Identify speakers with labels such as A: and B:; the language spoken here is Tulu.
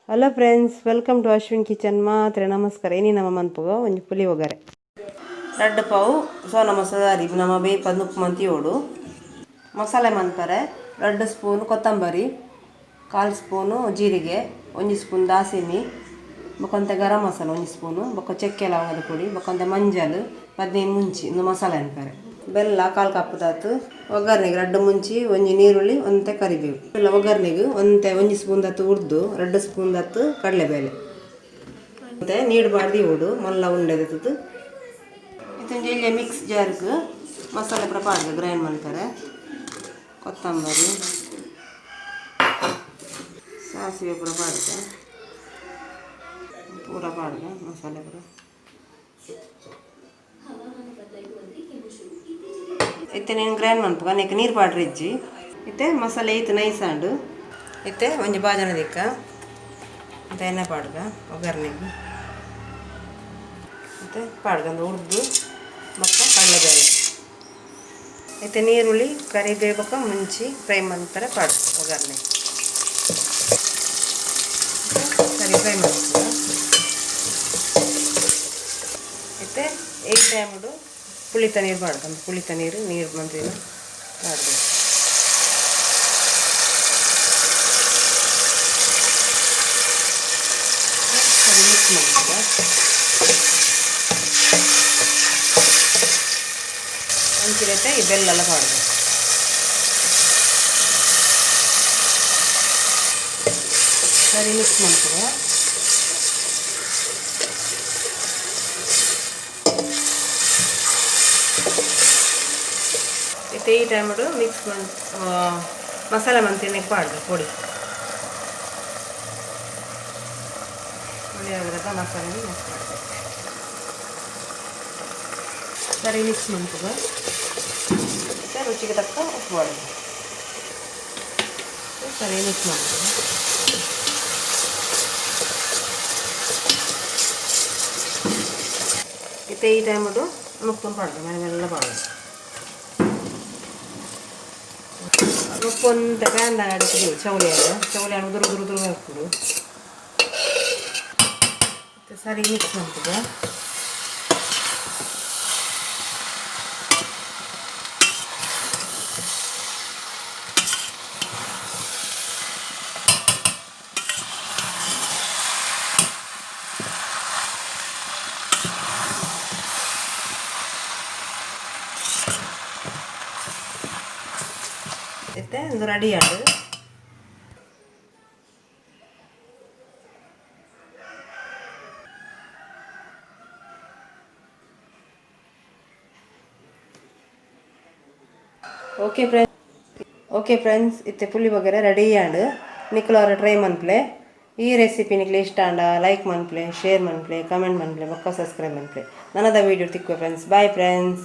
A: Hello friends, welcome to Ashwin kitchen. ಮಾತ್ರ ನಮಸ್ಕಾರ. ಇನಿ ನಮ್ಮ ಮನ್ಪುಗ ಒಂಜಿ ಪುಲಿ ಒಗರೆ ರಡ್ಡ್ ಪಾವು ಸೋನ ಮಸಾಲೆ ನಮ್ಮ ಬೇಯ್ಪದ್ ನುಪ್ಪು ಮಂತಿಯೋಡು ಮಸಾಲೆ ಮನ್ಪರೆ. 2 ಸ್ಪೂನ್ ಕೊತ್ತಂಬರಿ, 1/4 ಸ್ಪೂನು ಜೀರಿಗೆ, 1 ಸ್ಪೂನ್ ದಾಸಿಮಿ, ಬೊಕೊಂತೆ ಗರಂ ಮಸಾಲೆ 1 ಸ್ಪೂನು, ಬೊಕ್ಕ ಚಕ್ಕೆ ಲವಂಗದ ಪುಡಿ, ಬೊಕೊಂತೆ ಮಂಜಲ್, 15 ಮುಂಚಿ ಇಂದು ಮಸಾಲೆ ಅನ್ಪರೆ. ಬೆಲ್ಲ 1/4 ಕಪ್ ದಾತು. ಒಗ್ಗರಣೆಗೆ 2 ಮುಂಚಿ, 1 ನೀರುಳ್ಳಿ, 1 ಕರಿಬೇವು. ಎಲ್ಲ ಒಗ್ಗರಣೆಗೆ 1 ಸ್ಪೂನ್ ದತ್ತು ಉರ್ದು, 2 ಸ್ಪೂನ್ ದತ್ತು ಕಡಲೆಬೇಳೆ, ಮತ್ತು ನೀರು ಬಾರ್ದು ಇವುಡು ಮಲ್ಲ ಉಂಡೆ. ಇದೊಂದು ಎಳ್ಳೆ ಮಿಕ್ಸ್ ಜಾರ್ಗ್ ಮಸಾಲೆ ಪೂರ ಪಾಡ್ದು ಗ್ರೈಂಡ್ ಮಾಡ್ತಾರೆ. ಕೊತ್ತಂಬರಿ, ಸಾಸಿವೆ ಪೂರ ಪಾಡ್ದು, ಪೂರ ಪಾಡ್ದು ಮಸಾಲೆ ಪೂರ. ಇತ್ತೆ ನೀನು ಗ್ರೈಂಡ್ ಮನ್ಪುಗ, ನೆಕ್ ನೀರು ಪಾಡ್ರೆ ಇಜ್ಜಿ. ಇತ್ತೆ ಮಸಾಲೆ ಈತ್ ನೈಸ್ ಆಂಡು. ಇತ್ತೆ ಒಂಜಿ ಬಾಜನ ದಿಕ್ಕ ಮತ್ತೆ ಎಣ್ಣೆ ಪಾಡ್ಗ ಒಗ್ಗರಣೆಗೆ. ಮತ್ತು ಪಾಡ್ಗ ಒಂದು ಉರ್ದು ಬೊಕ್ಕ ಕಡಲೆಬೇಳೆ. ಇತ್ತೆ ನೀರುಳ್ಳಿ, ಕರಿಬೇವು ಬೊಕ್ಕ ಮುಂಚಿ ಫ್ರೈ ಮನ್ಪರೆ ಪಾಡು ಒಗ್ಗರಣೆ. ಸರಿ ಫ್ರೈ ಮನ್ಪುಗ. ಇತ್ತೆ ಈ ಟೈಮುಡು ಪುಳಿತ ನೀರು ಪಾಡ್ದು, ಪುಳಿತ ನೀರು ನೀರು ಮಂತಿನ ಪಾಡ್ದು ಸರಿ ಮಿಕ್ಸ್ ಮಾಡ್ಬೇಕ. ಅಂಚಿರತ್ತೆ ಈ ಬೆಲ್ಲೆಲ್ಲ ಪಾಡ್ದು ಸರಿ ಮಿಕ್ಸ್ ಮಾಡ್ತದೆ. ಇತ್ತೆ ಈ ಟೈಮುಡು ಮಿಕ್ಸ್ ಮನ್ ಮಸಾಲೆ ಮಂತಿನ ಪಾಡ್ದು ಪೊಡಿ ಪುಳಿಯೋಗರೆದ ಮಸಾಲೆ ಮಿಕ್ಸ್ ಮಾಡ್ಬೇಕು. ಸರಿ ಮಿಕ್ಸ್ ಮನ್ಪುಗ. ಮತ್ತೆ ರುಚಿಗೆ ತಕ್ಕ ಉಪ್ಪು ಪಾಡ್ದು ಸರಿ ಮಿಕ್ಸ್ ಮಾಡ್ತದೆ. ಇತ್ತೆ ಈ ಟೈಮುಡು ನುಪ್ಪು ಪಾಡ್ದು ಮೇಲೆ ಮೆಲ್ಲ ಪಾಡ್ದು. ನುಪ್ಪು ಒಂತೆ ಪ್ಯಾನ್ ಅಡಿಕೆ ಚೌಳಿಯಾಗ ಚೌಳಿಯಾಗ ಉದುರು ಉದುರು ಉದುರು ಹಾಕುದು. ಮತ್ತೆ ಸರಿ ಮಿಕ್ಸ್ ಮಾಡ್ತದೆ. ಇತ್ತೆ ಒಂದು ರೆಡಿ ಆಂಡ್. Okay friends, okay friends, ಇತ್ತೆ ಪುಳಿ ವಗರೆ ರೆಡಿ ಆಂಡ್. ನಿಕ್ಲು ಟ್ರೈ ಮನ್ಪ್ಲೆ. ಈ ರೆಸಿಪಿ ನಿಕ್ಲೆ ಇಷ್ಟ ಆಂಡ ಲೈಕ್ ಮನ್ಪ್ಲೆ, ಶೇರ್ ಮನ್ಪ್ಲೆ, ಕಮೆಂಟ್ ಮನ್ಪ್ಲೆ, ಬೊಕ್ಕ ಸಬ್ಸ್ಕ್ರೈಬ್ ಮನ್ಪ್ಲೆ. ನನದ ವೀಡಿಯೋ ತಿಕ್ಕುವೆ ಫ್ರೆಂಡ್ಸ್. Bye friends.